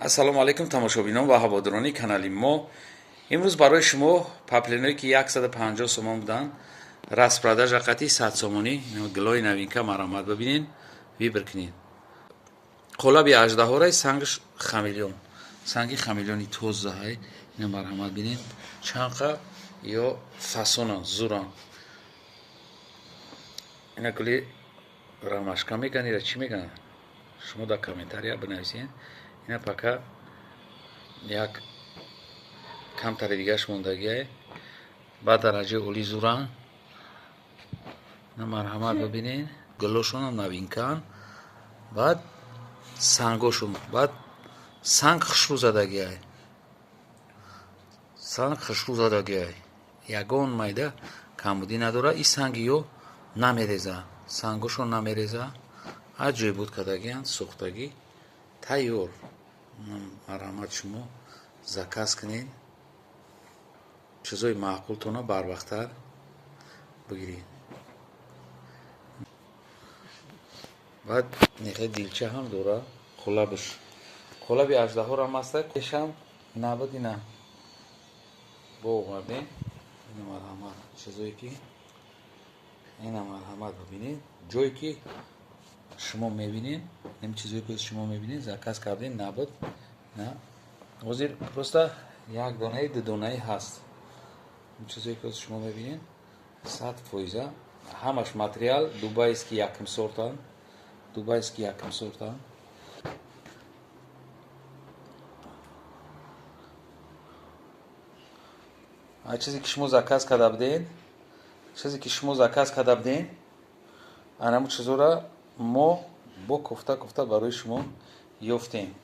Ассалому алайкум, тамошобинон ва ҳаводорони канали мо. Имрӯз барои шумо паплиное, ки 150 сомон буданд, распродажа қати 100 сомонӣ, гилои новинка, марҳамат, бибинен, выбор кунед. Қолаби аждаҳораи, сангаш хамелеон, санги хамелеони тозаҳай. Ина марҳамат, бинед, чанқа ё фасонан, зуран. Ина гули ромашка меган, ира чӣ меган, шумо дар комментария бинависед. Ина пока як камтари дигаш мондагиай, ба дараҷаи олӣ зуран. Ина марҳамат, бибинед, гулошонам новинкаан, баъд сангошон, баъд санг хушрӯ задагиай, санг хушрӯ задагиай, ягон майда камбудӣ надорад. И санги ё намереза, сангошон намереза, аҷоиб буд кардагианд, сӯхтагӣ тайёр. Марҳамат, шумо заказ кунед, чизои маъқултона барвақттар бигиред. Баъд нехе дилча ҳам дора, қолабаш қолаби аждаҳорам аста, пешам набуд, ина бо овардем. Ина марҳамат, чизое ки, ина марҳамат, бибинед, ҷое ки шумо мебинед, ин чизое ки шумо мебинед, заказ кардем, набуд. На ҳозир просто як донаи, ду донаи ҳаст. Ин чизое ки шумо мебинед, 100% ҳамаш материал дубайский, якм сортан, дубайский якм сортан. Чизе ки шумо заказ карда будед, чизе ки шумо заказ карда будед, анаму чизора мо бо кофта кофта барои шумо ёфтем.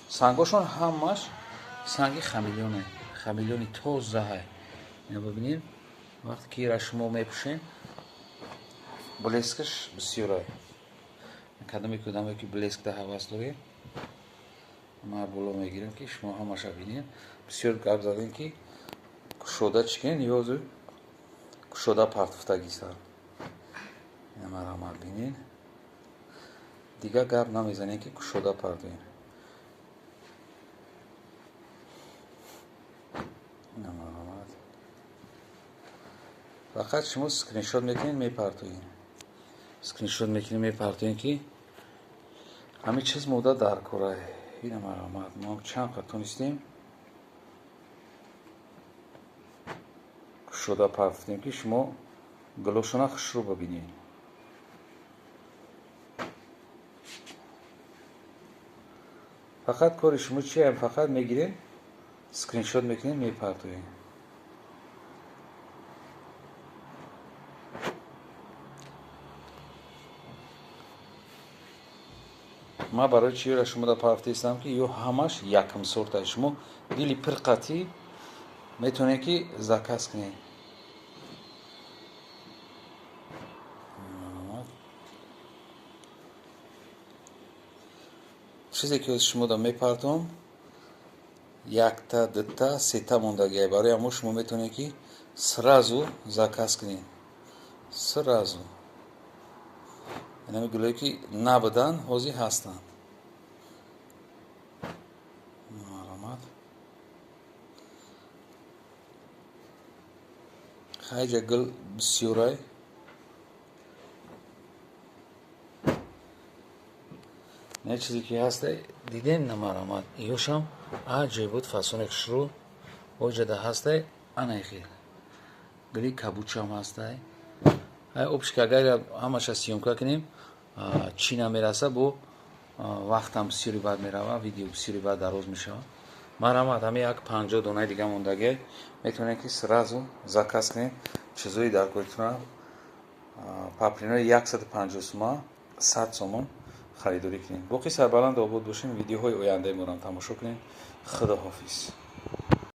Сангошон ҳамаш санги хамелеоне, хамелеони тозаҳай. Ина бибинед, вақте ки ира шумо мепӯшед, блескаш бисёрай. Кадоме ки одаме ки блескда ҳавас доред, ман боло мегирам, ки шумо ҳамаша бинед. Бисёр гап задем, ки кушода чӣ кунед, ёзу кушода партуфтагисан. Марҳамат, бинед, дигар гап намезанем, ки кушода партоем. Марҳамат, фақат шумо скриншот мекунед, мепартоед, скриншот мекунед, мепартоед, ки ҳамин чиз мода дар кора. Ина марҳамат, мо чанд қад тонистем, кушода партофтем, ки шумо гулошона хушрӯ бибинед. Фақат кори шумо чия? Фақат мегиред, скриншот мекунед, мепартоед. Ман барои чиёра шумода партистам, ки ё ҳамаш якм сорта, шумо дили пирқатӣ метавонед, ки заказ кунед. Чизе ки шумода мепартом, якта, дута, сета мондагиай, барои ҳамо шумо метавонед, ки сразу заказ кунед, сразу. Инами гулое ки набуданд, ҳозир ҳастанд. Марҳамат, хайҷа гул бисёрай. Не чизе ки ҳастай, дидем на, марҳамат, ёшам аҷоиб буд, фасоне хушрӯ оҷада ҳастай. Анай хел гули кабучам ҳастай. Ай обши, агар ҳамаша съёмка кунем, чӣ намераса, бо вақтам бисёри бад мерава, видео бисёри бад дароз мешавад. Марҳамат, ҳами як 50 донаи дига мондагиай, метавонед, ки сразу заказ кунед чизои даркоритона. Паплинои 150 сума, 100 сомон харидорӣ кунед. Боқӣ сарбаланд обод бошем, видеоҳои ояндаи моро тамошо кунед. Худоҳофиз.